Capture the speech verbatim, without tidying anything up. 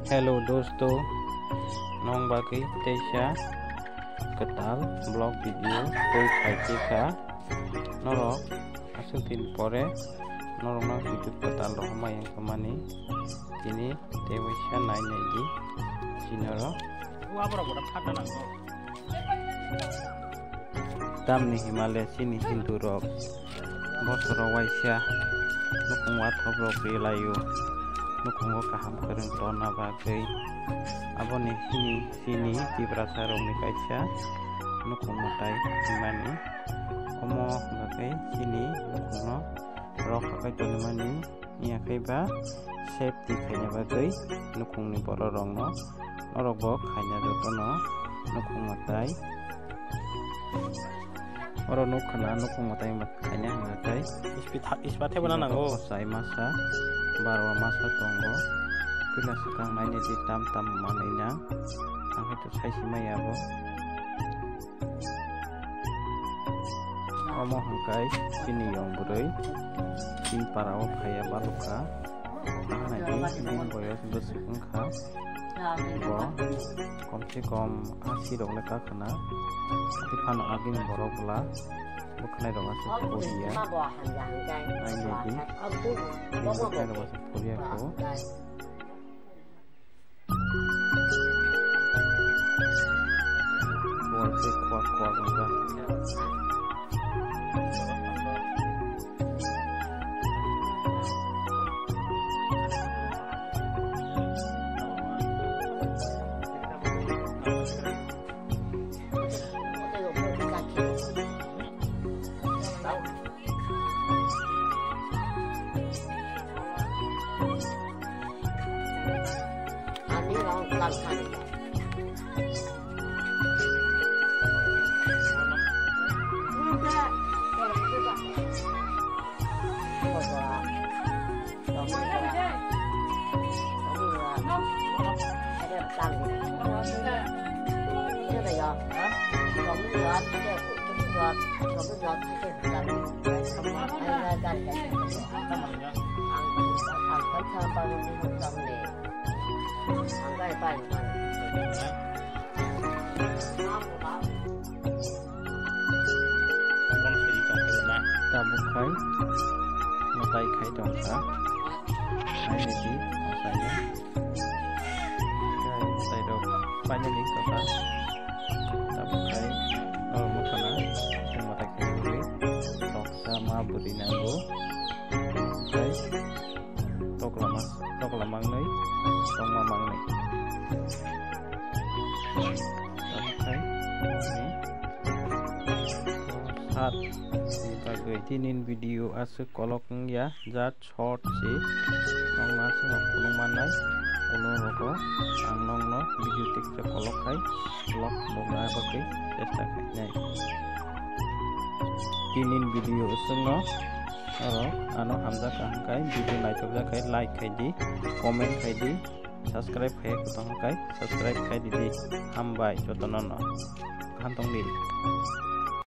Hello dosto, nong bagwi teisa kwtal vlog video twi phai kha. Norok aswk din pore norokno video kwtal rohorma yang khamani tini tei waisa nai nai di chinorok. Tamni himale chini Hindu rok bosoro waisa nukhung wathokrok rilaio, nukhungo kaham kwrwng tonna bagwi. Aboni chini, chini Tiprasa rokni kaisa nukhung mwtai hwnmani. Omo hwnkhe chini nukhungno rok hakai tonimani. Yakhe ba safety khaina bagwi nukhungni borok rokno norok bo khaina jotono nukhung mwtai. Oro nuk khna nukhung mwtai khaina hwnka khe ispi tha-, ispa thebana nango. Kochai masa, barwa masa tongo. Puila swkang nainai di tam tam manwi na. Ang hai to sai si maya bo. Omo hwnkhai chini yong bwrwi chini para o phaiya balukha. Naidi bini boyos bwswk wngkha. Bo kom se kom asi rok le kakhwna. Tei phano agini borok bwla bwkhanai rok aswk poriya. Naidi bini bwkhanai rok aswk poriya kho. Tabuk khai mwtai khai tongkha. Hai nai di, mwtai no. Tei mwtai rok finally kwchak. Tabuk khai norok mwthangna tei mwtai khai rwgwi toksa ma bwrwi nango. Tei tokla ma, tokla mangnwi, tongma mangnwi. Tabuk khai sat ni bagwi tinin video aswk kolok wngya, jat short se nokna aswk no phunuk mannai. Ulo rogo ang nokno video teksa kolok khai vlog nukna bagwi chesta khainai. Tinin video aswk no oro ano hamjak kaham khai video naithokjak khai like khai di, comment khai di, subscribe khai kwtang khai subscribe khai di di. Hambai jotono no. Kaham tong di.